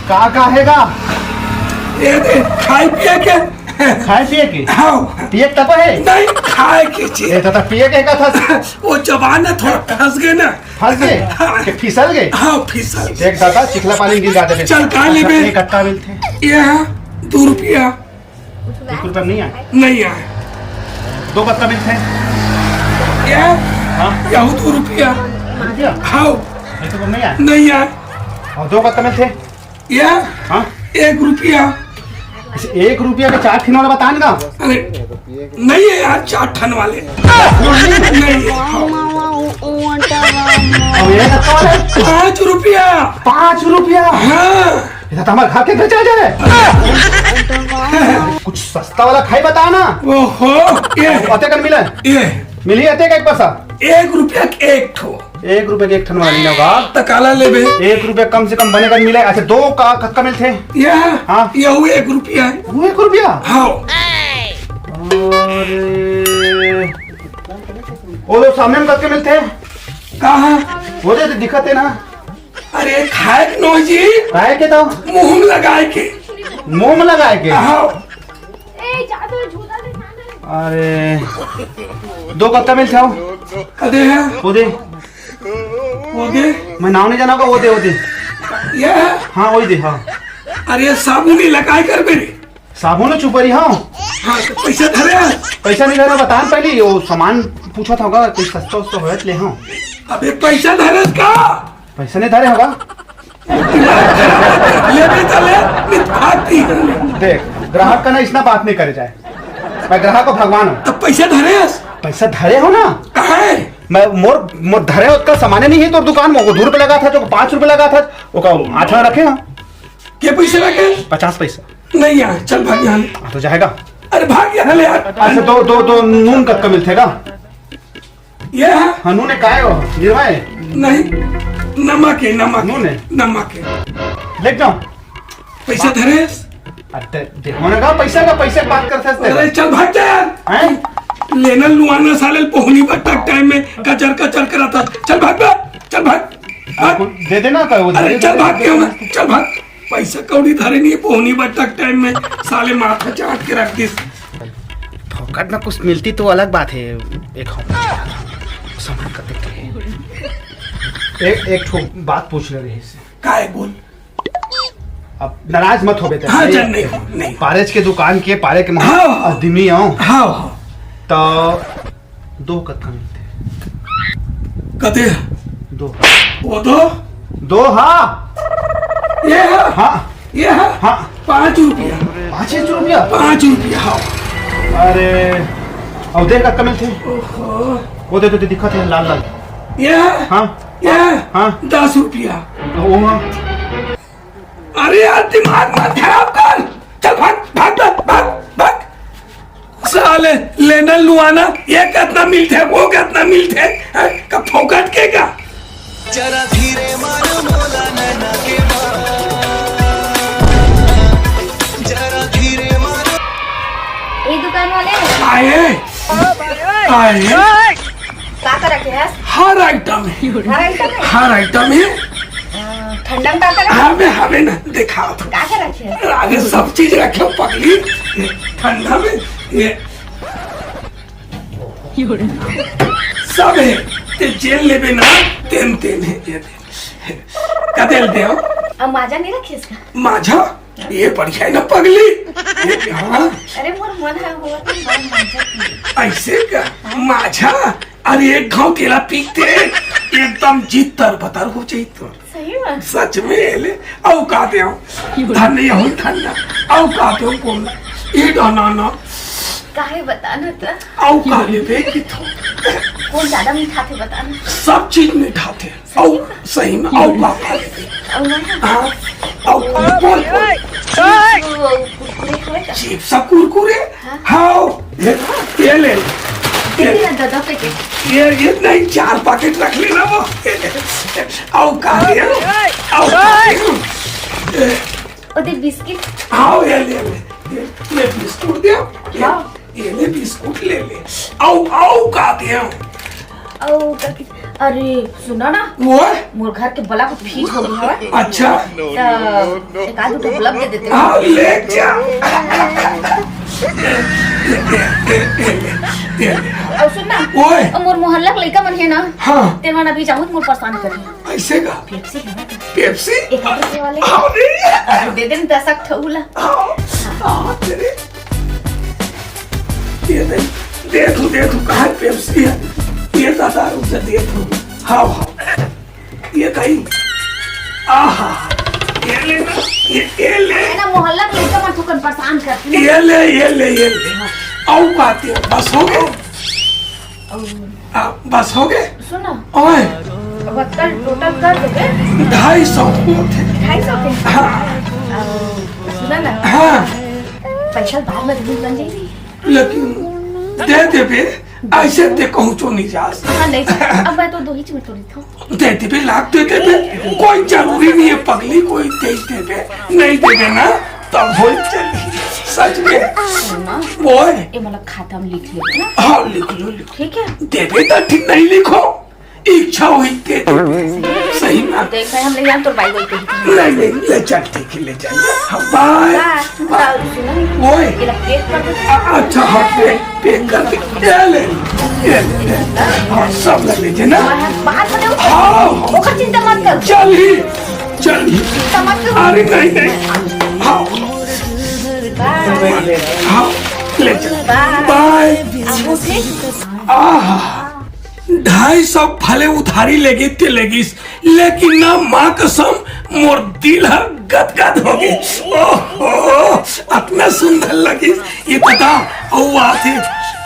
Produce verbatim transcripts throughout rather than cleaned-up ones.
का का हे गा? ये दे, खाए पिए के। खाए पिए के? हाँ। पिए के तको हे? नहीं, खाए के चीज। ये तो, तो पिए के का था? वो जबान है, थोड़ा फंस गए ना। फंस गए? हाँ। कि फिसल गए? हाँ, फिसल गए। देख दादा, चिखला पानी गिर जाते फिर। चल, का लेबे? एक कत्ता मिलते। ये है, दो रुपया। एक रुपया नहीं आए। नहीं आए। दो कत्ता मिलते हैं। ये? हाँ। यहू दो रुपया। रुपया? हाँ। एक रुपया नहीं आए। नहीं आए। और दो कत्ता मिलते हैं। ये? हाँ। एक रुपया। अच्छा, एक रुपया के चार ठिन वाला बतान का? अरे, नहीं है यार, चार ठन वाले। नहीं है। और ये कत्ता वाला? पाँच रुपया। पाँच रुपया? हाँ। ये तो हमारे घर के बेचा जाए। कुछ सस्ता वाला खाई बता ना। ओहो, ये। अते कन मिले? ये। मिली अते का एक पैसा? एक रुपया के एक ठो। एक रुपया के एक ठन वाला नहीं होगा। त काला लेबे? एक रुपया कम से कम बने कन मिले। अच्छा, दो का कतका मिलते? ये? हाँ। ये हुए एक रुपया है। वो एक रुपया? हाँ। अरे। वो लोग सामने में कतके मिलते? कहाँ? वो दे, दे, दिखते ना। अरे, खाए के नो जी। खाए के तो? मुंह में लगाए के। मुंह में लगाए के? हाँ। अरे, दो कत्ता मिल जाओ। कदे है? वो दे। वो दे? मैं नाम नहीं जाना का, वो दे, वो दे। ये है? हाँ, वही दे, हाँ। अरे, साबुन ही लगाए कर मेरे। साबुन चुपरी, हाँ। हाँ, तो पैसा धरे है? पैसा नहीं धरे, बता पहले, वो सामान पूछा था होगा, कोई सस्ता उस्ता होया तो ले, हाँ। अबे, पैसा धरे का? पैसा नहीं धरे होगा? लेबे त ले, नहीं त भाग दी। देख, ग्राहक का ना इसना बात नहीं करे जाए। मैं ग्राहक को भगवान हूँ। तो पैसा धरे हस? पैसा धरे हो ना? कहाँ है? मैं मोर, मोर धरे हो, उसका सामान नहीं है तो दुकान में, वो दो रुपये लगा था, जो पाँच रुपये लगा था, वो का आठ आना रखे हो। के पैसे रखे? पचास पैसा। नहीं यार, चल भाग यहाँ ले। हाँ, तो जाएगा। अरे भाग यहाँ ले यार। अच्छा, दो, दो, दो नून कब का मिलते का? ये है? हाँ, नून है, काय हो? जीरा है? नहीं, नमक है, नमक। नून है? नमक है। लेके जाओ। पैसा धरे? अरे, देखो ना, कहा पैसा का, पैसे की बात करते हैं। अरे, चल भाग जा यार। हैं? लेना लुआना साले पोहनी बट्टा टाइम में कचर कचर कराता। चल भाग बे, चल भाग। भाग। आपको दे देना का वो अरे, धरे चल दे। भाग, क्यों ना? चल भाग। पैसा कौड़ी धरे नहीं, पोहनी बट्टा टाइम में साले माथा चाट के रख दिस। फोकट में कुछ मिलती तो अलग बात है। एक हम सामान कर देते हैं। एक, एक ठो बात पूछ ले रही से। काय बोल? अब नाराज मत हो बेटा। हाँ, ये जान नहीं हो, नहीं। पारेज के दुकान के पारे के महल हाँ। आदमी हो। हाँ, हाँ। तो दो कत्था मिलते। कते? दो। वो दो? दो, हाँ। ये है? हाँ। ये है? हाँ। पाँच रुपया। पाँच रुपया? पाँच रुपया, हाँ। अरे, और देख कत्था मिलते। ओहो। वो दे, दे, दे, दिखा थे, लाल, लाल। ये है? हाँ। ये है? हाँ। दस रुपया। वो हाँ। अरे यार, दिमाग मत खराब कर। चल भाग, भाग, भाग, भाग, भाग। साले, लेना लुआना, ये कितना मिलते, वो कितना मिलते, हैं? कब फोकट के का? जरा धीरे मार मोला नैना के बाल। जरा धीरे मार। ए दुकान वाले। आए। आए। का का रखे हस? हर आइटम है। हर आइटम है? हर आइटम है। अ, ठंडा में का का रखे? हवे, हवे ना, दिखा तो। का का रखे हस? अरे सब चीज रखे पगली। ठंडा में ये सब है। ते जेल लेबे ना, तेन तेन है ये दे। कतेल दे हो? अब माजा नहीं रखे इसका? माजा? ये बढ़िया है ना पगली। ये, हाँ। अरे मोर मन है, हो तो मन माजा पी। ऐसे का? माजा? अरे एक घाव केला पीते, एकदम जीत तर बतर हो जाई तो। सही में? सच में ले। औकात है। धन्य हो धन्य। औकात है बोल। ये ना, ना, ना। काहे बताना था? औकात है बे की तो। कौन ज्यादा मीठा थे बताना? सब चीज मीठा थे। सही में? सही में, औकात है। और मैं? हाँ, औकात, बोल, बोल। वो कुरकुरे खाए का? चिप्स और कुरकुरे? हाँ। हाँ, ये, ये ले। ये ले। कितना दादा पैकेट? ये, ये नहीं, चार पैकेट रख लेना वो। ये ले। औकात है, औकात है। ओदे बिस्किट? हाँ, ये ले, ले। ये, ये बिस्कुट दे। ये, हाँ। ये ले, बिस्कुट ले ले। औ, औकात है। औ, का अरे सुना ना, वो मोर घर के बल्ब fuse हो गया है। अच्छा। तो एक आध ठो बल्ब दे देते हो। हाँ, ले जा। और सुन ना, ओए। और मोर मोहल्ला के लइका मन है ना, हाँ। तेरे मन अभी जाहूँ मोर परेशान कर रही। ऐसे का? पेप्सी है ना? पेप्सी? एक रुपये वाले। हाँ, दे। अरे दे दे ना दस ठो ला। हाँ, हाँ, तेरे। ये दे, दे तू, दे तू, कहाँ पेप्सी है? ये दादा, रुक जा, दे तू। हाँ, हाँ। ये कहीं, आहा, ये ले ना, ये, ये ले। है ना, मोहल्ला के लइका मन थोकन परेशान करथे ना। ये ले, ये ले, ये ले। आओ बात है, बस हो गए? आ, बस हो गए? सुन ना। ओए। अब कल टोटल कर देबे। ढाई सौ होथे। ढाई सौ के? हाँ। सुन ना। हाँ। पैसा बाद में बन जाएगी। लेकिन दे देबे, ऐसे ते कहूँचो नहीं जा। हाँ, नहीं जा। अब मैं तो दो ही चीज में तो लेता हूँ। दे देबे, लाख दे देबे, कोई जरूरी नहीं है पगली, कोई दे देबे, नहीं देबे ना, तब हो चली। सच में। सुन ना, ओए। ये मतलब खाता में लिख लेते ना। हाँ, लिख लो, लिख लो। ठीक है। देबे तो ठीक, नहीं लिखो, इच्छा हुई दे देबे। सही ना? देख भाई, हम ले जान तोर बाई बाई कही थी। नहीं, नहीं, ले चल, ठीक है, ले चल। हाँ, बाय। बाय। बाय। सुनो। ओए। ये ला पैक कर दो। अ-, अच्छा, हाँ, पैक, पैक कर दे। ये ले, ये ले, ये ले। हाँ, सब ले लीजिए ना। बाहर, बाहर बने हो। हाँ। ओकर चिंता मत कर। चल ही, चल ही। चिंता मत करो। अरे, नहीं, नहीं। हाँ। बाय। हाँ, ले चल। बाय। बाय। आगू से। आहा। ढाई सौ भले उधारी लेगे ते लेगिस, लेकिन ना, माँ कसम, मोर दिल ह गदगद हो गे। ओहो, अतना सुंदर लगिस। ये बता, अउ आथे।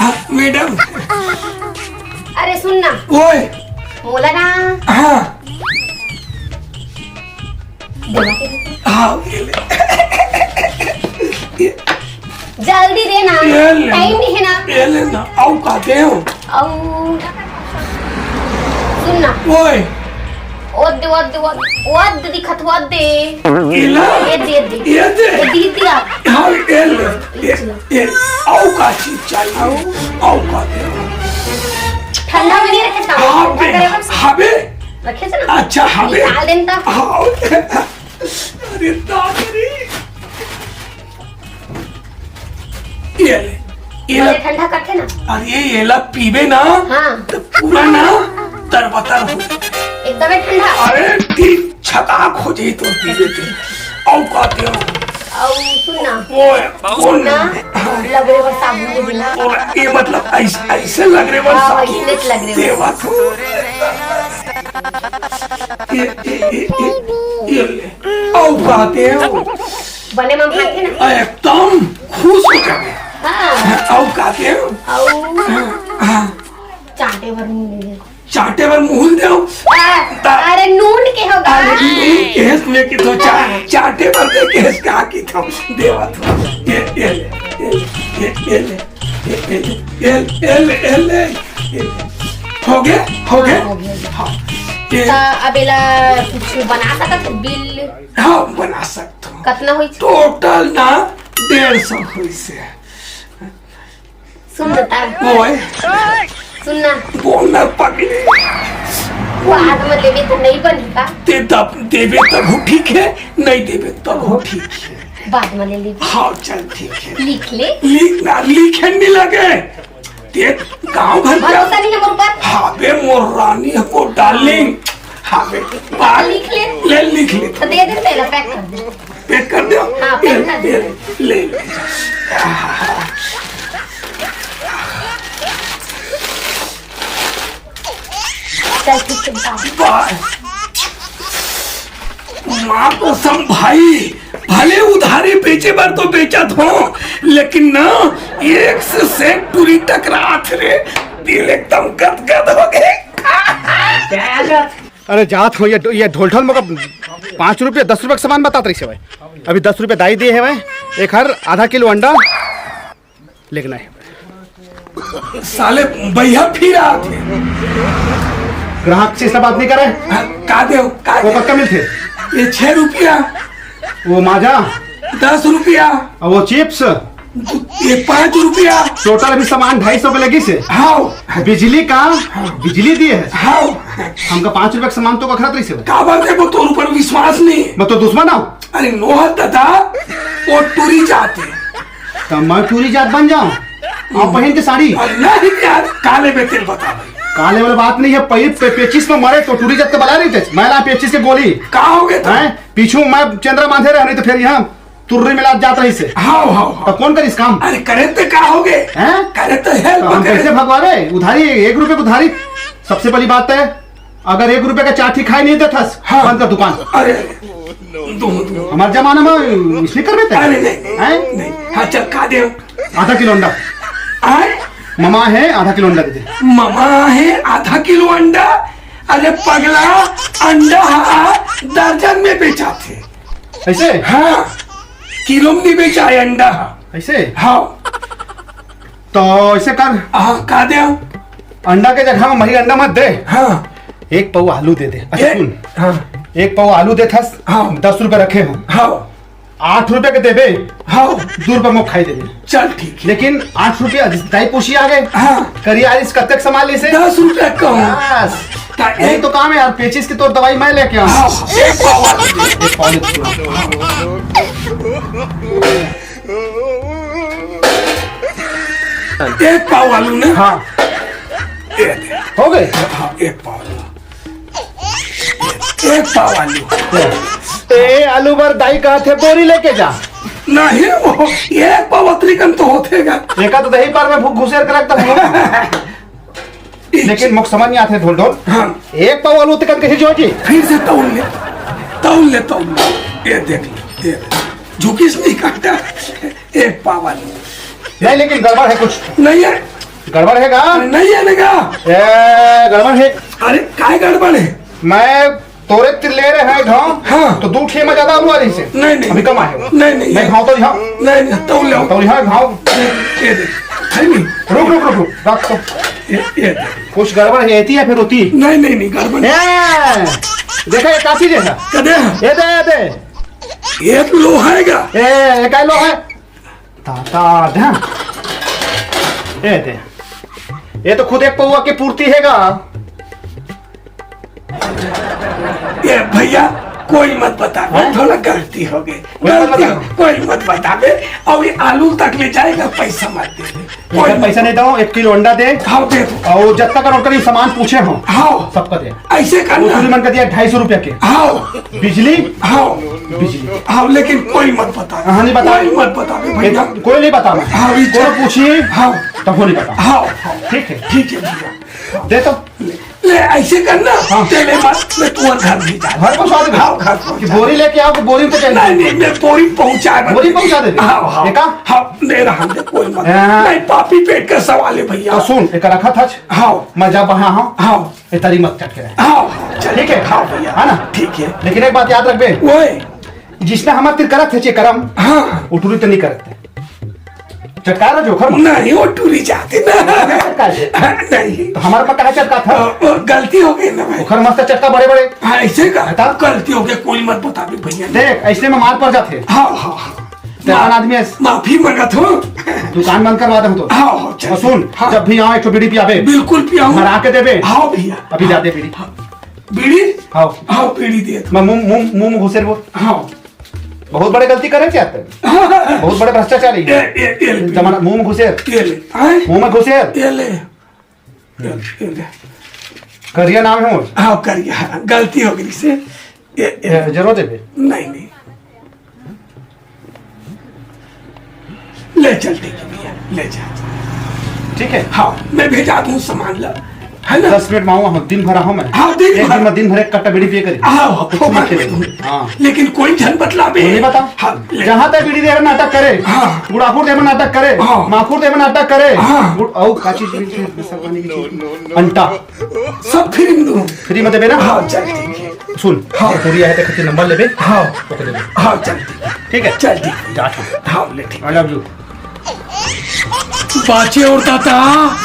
हाँ, मैडम। अरे सुन ना। ओए। बोला ना। हाँ। देवा के दे। हाँ, ये ले। जल्दी दे ना, ये ले। टाइम नहीं है ना। ये ले ना, अउ का देव? अउ सुन ना। ओए। ओद दे, ओद दे, ओद, ओद दिखत, ओद दे। ये ला। ये दे, दे। ये दे। ये दे दिया। हाँ, ये ले। ये, ये, अउ का चीज चाहिए? अउ का देव? ठंडा में नहीं रखे सामान। हाँ बे, ठंडा में हाँ बे। रखे से ना। अच्छा, हाँ बे। निकाल देन ता। हाँ। अरे दादा रे। ये ले, ये ले। अरे ठंडा करके ना। अरे ये ला पीबे ना, हाँ। तो पूरा ना तरबतर हो। एकदम ही ठंडा। अरे ठीक छटाक हो जाई तो पीबे ते। अउ का देव? अउ सुन ना। ओए, सुन ना। ना। लगरे बर साबुन दे देना। और ये मतलब ऐसे, ऐसे लगरे बर हाँ, साबुन। ऐसे लगरे बर। देवा तू। ये, ये, ये, ये, ये ले। अउ का देव? बने मन खाथे ना। एकदम खुश हो जाबे। हाँ। अउ का देव? अउ हाँ। चाटे बर मुंह दे दे। चाटे बर मुंह दे दे। आ, ता- अरे नून के हो गा। अरे नून के है, मैं कि तो चा-, चाटे बर दे के है, का कि तो देवा तो। ये, ये ले, ये ले, ये, ये ले। ये, ये ले, ये ले, ये ले। हो गया? हो गया? हाँ, हो गया। हाँ। ये ता अब एला कुछ बना सकत हो, बिल? हाँ, बना सकत हो। कतना होइस? टोटल ना डेढ़ सौ होइस हे। सुन ना ता। ओए। सुन ना। बोल ना पगली। वो आदमी लेबे तो नहीं बनी का? ते तब देबे तब हो ठीक है, नहीं देबे तब हो ठीक है। बाद में ले लेबे। हाँ, चल ठीक है। लिख ले। लिख ना, लिखे नहीं लगे। देख, गाँव भर के भरोसा नहीं है मोर ऊपर? हाँ बे, मोर रानी है, मोर डार्लिंग। हाँ बे, बात लिख ले। ले, लिख ले। तो दे दे, पहले पैक कर दे। पैक कर दे। हाँ, ये, पैक कर दे। ये, ले, ले। चल, ठीक है, बता। वाह। माँ कसम भाई, भले उधारी बेचे बर तो बेचत हो, लेकिन ना, एक से सेठ टूरी टकरात रे, दिल एकदम गदगद हो गए। अरे जात हो, ये, ये ढोल ढोल मगर पाँच रुपये, दस रुपये का सामान बतात रही से भाई। अभी दस रुपये दाई दिए है भाई, एक हर आधा किलो अंडा लेगना है। साले भैया फिर आते हैं। ग्राहक से ऐसा बात नहीं करे। हाँ, का दे हो, का वो दे? पक्का मिलते। ये छह रुपया। वो माजा। दस रुपया। और वो चिप्स। ये पाँच रुपया। टोटल अभी सामान ढाई सौ के लगी से। हाँ। बिजली का, बिजली दिए है। हाँ। हमका पाँच रुपया के सामान तो कखरत रहिसे। काबर दे, वो तोर ऊपर विश्वास नहीं। मैं तो दुश्मन हूँ। अरे नोहर दादा, वो टूरी जात हे। त मैं टूरी जात बन जाऊँ? आप पहन के साड़ी। अरे नहीं यार, काले में तेल बता भाई। काले वाला बात नहीं है, पहले पे-, पेचिस में मरे तो टूरी जात के बला रही थे। मैं ला पेचिस के गोली। का हो गए तो? हैं? पीछू मैं चंद्रा बांधे रहे, नहीं तो फिर यहाँ तुर्री मिला जात रहिसे। हाँ, हाँ, हाँ। तो कौन करिस काम? अरे करे तो का हो गए? हैं? करे तो help तो हम करे। कैसे भगवावे? उधारी, एक रुपये की उधारी। सबसे पहली बात है, अगर एक रुपये का चार ठी खाई नहीं देथस, हाँ। बंद कर दुकान। अरे, अरे, दो, दो। हमारे जमाना में इसलिए कर देते हैं। अरे, नहीं, नहीं, हैं? नहीं। हाँ, चल, का दे? आधा किलो अंडा। आए? ममा है, आधा किलो अंडा दे दे। ममा है, आधा किलो अंडा? अरे पगला, अंडा हा दर्जन में बेचाथे। ऐसे? हाँ, किलो में नहीं बेचा है अंडा हा। ऐसे? हाँ। तो ऐसे कर। हाँ, का दे? अंडा के जगह में मही अंडा मत दे। हाँ। एक पौवा आलू दे दे। अच्छा ए-, सुन। हाँ। एक पौवा आलू देथस। हाँ। दस रुपये रखे हो। हाँ। आठ रुपये के देबे। हाँ। दू रुपये मोक खाई देबे। चल ठीक है। लेकिन आठ रुपये जिस दाई पोशी आ गए। हाँ। करिया आलिस कतेक संभाल लिसे? दस रुपये कम। बस। ता यही एक तो काम है यार, पेचिस की तोर दवाई मैं लेके आऊँ। हाँ, एक पौवा। एक पौवा दे। एक पाव आलू ना? हाँ। ये दे। हो गए? हाँ, एक पाव आलू। एक पाव आलू। ए, आलू बर दाई कहा थे, बोरी लेके जा। नहीं, वो एक पाव अतरी कन तो होथे गा। एका तो दही पार में भूख घुसेर के रखता हूँ। लेकिन मोक समझ नहीं आते ढोल ढोल। हाँ। एक पाव आलू तक कहीं जो जी। फिर से तौल ले, तौल ले, तौल ले। ये देख ले, ये देख। झुकिस नहीं काटा। एक पाव आलू। नहीं, लेकिन गड़बड़ है कुछ। नहीं है। गड़बड़ है का? अरे नहीं है ना का? ए, गड़बड़ है। अरे, काय गड़बड़ है? मैं तोरे तिर ले रहे हैं घाव, हाँ। तो दू ठे में ज्यादा आलू आ रही से। नहीं, नहीं। अभी कम आए हो। नहीं, नहीं। नहीं, घाव तो यहाँ। नहीं, नहीं, तौल ले। तो यहाँ घाव। ये, ये दे। है नहीं। रुक, रुक, रुक, रुक। रख तो। ये, ये दे। कुछ गड़बड़ है, एती है फिर होती। नहीं, नहीं, नहीं, गड़बड़ नहीं। ए, देखा ये काफी जैसा। कदे? ये दे, ये दे। ये लोहा है का? ए, ये काय लोहा है? ता, ता, ध्यान। ए दे। ये तो खुद एक पौवा की पूर्ति है का? ये भैया, कोई मत बतावे, हैं? थोड़ा गलती हो गई। कोई मत गलती बतावे। हो, कोई मत बतावे। और ये आलू तक ले जाएगा, पैसा मत दे दे। कोई इधर मत। पैसा नहीं दो, एक किलो अंडा दे। हाँ, दे दो। और जब तक और कभी सामान पूछे हो, हाँ। सबका दे। ऐसे करना। वो मन कर दिया ढाई सौ रुपया के। हाँ। बिजली? हाँ। बिजली। हाँ, लेकिन कोई मत बतावे। हाँ, नहीं बतावे। कोई मत बतावे भैया। कोई नहीं बतावे। हाँ, ये कोई पूछिए, हाँ। तब वो नहीं बतावे। हाँ, हाँ। ठीक है। ठीक है भैया। दे तो। ले, ले, ऐसे करना। हाँ। तेरे मत, मैं तुम्हारे घर भी जा। घर पहुंचा देबे? हाँ, घर पहुंचा कि बोरी लेके आओ, कि बोरी तो चाहिए। नहीं, नहीं, मैं बोरी पहुंचा देबे। बोरी पहुंचा देबे? हाँ, हाँ। देखा? हाँ, ले रहा हूँ, कोई मत। हाँ। नहीं, पापी पेट का सवाल है भैया। तो सुन, एक रखा था। हाँ। मैं जब वहाँ हूँ, हाँ। ये तारी मत चटके रहे। हाँ, हाँ, चल। ठीक है? हाँ भैया। है ना? ठीक है। लेकिन एक बात याद रखबे। ओए। जिसने हमारे तिर करत है चे करम, हाँ। वो टूरी तो नहीं करते। चटका रहा जो खर मत। नहीं, वो टूरी जाते ना। चटका दे। नहीं। तो हमारे पर कहा चटका था? ओ, ओ, गलती हो गई ना भाई। ओखर मस्त चटका बड़े बड़े। हाँ, ऐसे का? बता। गलती हो गई, कोई मत बतावे भैया। देख, ऐसे में मार पड़ जाते। हाँ, हाँ, हाँ। तेरा मा-, आदमी है। माफी मांगा था। दुकान बंद करवा दे हम तो। हाँ, हाँ, चल। और सुन, हाँ। जब भी यहाँ एक ठो बीड़ी पियाबे, बिल्कुल पियाऊँ। घर आके देबे। हाँ भैया। अभी जा दे बीड़ी। हाँ। बीड़ी? हाँ। हाँ, बीड़ी दे। मैं मुंह, मुंह, मुंह में घुसेर वो। हाँ। बहुत बड़े गलती करे क्या तेरे? हाँ। बहुत बड़े भ्रष्टाचारी है। ए, ए, ए, जमाना मुंह में घुसेर। ये ले। आए? मुंह में घुसेर। ये ले। ये, ये ले। करिया नाम है वो। हाँ, करिया। गलती हो गई से। ये, ये। ए, जरूर देबे। नहीं, नहीं। ले चल, ठीक है भैया, ले जा। ठीक है। हाँ, मैं भेजा दूँ सामान ला, है ना? दस मिनट में आऊँ, हम दिन भर आऊँ मैं। हाँ, दिन एक भर। दिन में दिन भर एक कट्टा बीड़ी पिए करी। हाँ, हाँ, कुछ मत फोकट में खेले। दूँ। हाँ। लेकिन कोई झन बतलावे। वो नहीं बता। हाँ, ले। जहाँ तक बीड़ी दे नाटक करे, हाँ। गुड़ाखुर दे नाटक करे, हाँ। माखुर दे नाटक करे, हाँ। गुड़-, और का चीज, बीड़ी, बीड़ी, नशा पानी की चीज? अंटा। सब फ्री में दूँ। फ्री में देबे ना? हाँ, चल, ठीक है। सुन, हाँ। पूरी आए तक नंबर लेबे। हाँ। ओके देबे। हाँ, चल, ठीक है। ठीक है? चल, ठीक। जा, ठीक। हाँ, ले, ठीक। I love you। बाचे और दाता,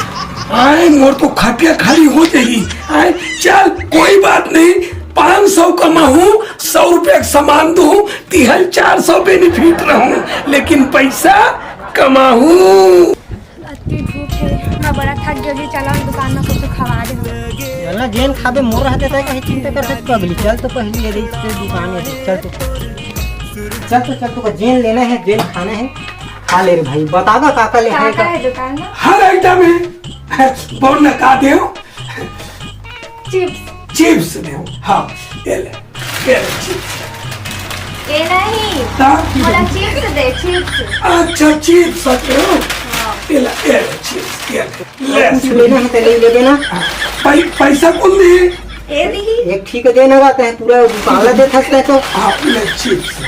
आए मोर तो खटिया खाली हो जाही। आए, चल, कोई बात नहीं, पाँच सौ कमाहूँ, सौ रुपया के सामान दूँ, तिहल चार सौ benefit रहूँ, लेकिन पैसा कमाहूँ। अति धूप है। बड़ा थक गयो जी, चलो दुकान में कुछ खवा दे। चल ना, जेन खाबे मोर रहते तय कहीं चिंता कर सकते अगली। चल तो पहली ये देख के दुकान है, चल तो। चल तो, चल तो, जेन लेना है, जेन खाना है, खा ले रे भाई। बतावा का का ले का है का का? है दुकान में? हर आइटम है। बोल ना का देव? चिप्स। चिप्स देव। हाँ, ये ले, ये ले चिप्स। ये नहीं। ता? मोला चिप्स दे, चिप्स। अच्छा, चिप्स देव। हाँ। ये ले, ये ले चिप्स, ये ले। ले, कुछ लेना है तो ले ले देना। पै-, पैसा कौन दे? ये नहीं। एक ठीक देना रहता है, पूरा दुकान ला देत हस तो। हाँ, ले चिप्स।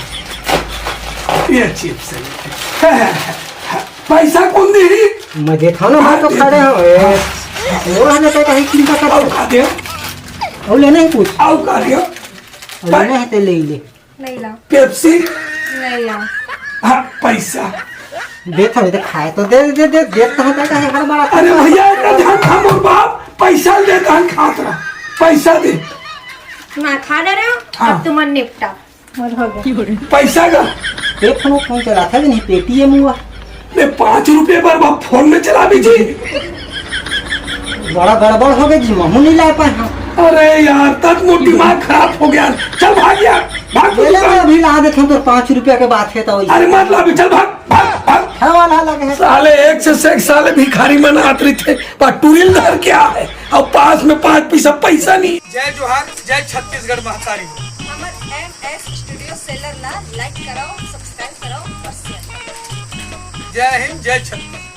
ये चिप्स है। पैसा कौन दे? मैं देत हूँ ना, मैं तो खड़े हूँ। ए, वो रहने का कहीं चिंता कर। और का दे? और लेना है कुछ? और का दे? और लेना है तो ले ले। नहीं ला। पेप्सी? नहीं ला। हाँ, पैसा। देत हूँ, तो खाए तो दे, दे, दे, देत तो हूँ, तो कहीं हर बार अरे भैया, इतना ध्यान था मोर बाप, पैसा देता है खात रहा, पैसा दे। मैं खा ले रहे हो, हाँ। अब तुम्हारा निपटा। और हो गया। पैसा का? एक फोन, फोन चला था कि नहीं, पेटीएम हुआ। मैं पाँच रुपये पर बाप फोन में चला भी जी। बड़ा गड़बड़ हो गया जी, महू नहीं ला पाए हम। अरे यार, तक मोर दिमाग खराब हो गया। चल भाग यार, भाग तू ले ले, दुकान। मैं अभी ला देता हूँ, तो पाँच रुपया के बात है तो वही। अरे मत ला अभी, चल भाग, भाग, भाग। हवा ना लगे है। साले एक से, से एक साले भिखारी मन आत रही थे, पर टूरिल धर क्या है? अब पास में पाँच पैसा पैसा नहीं। जय जोहार, जय छत्तीसगढ़ महतारी। हमर एम एस स्टूडियो सेलर ला लाइक कराओ, सब्सक्राइब कराओ और शेयर कराओ। जय हिंद, जय छत्तीसगढ़।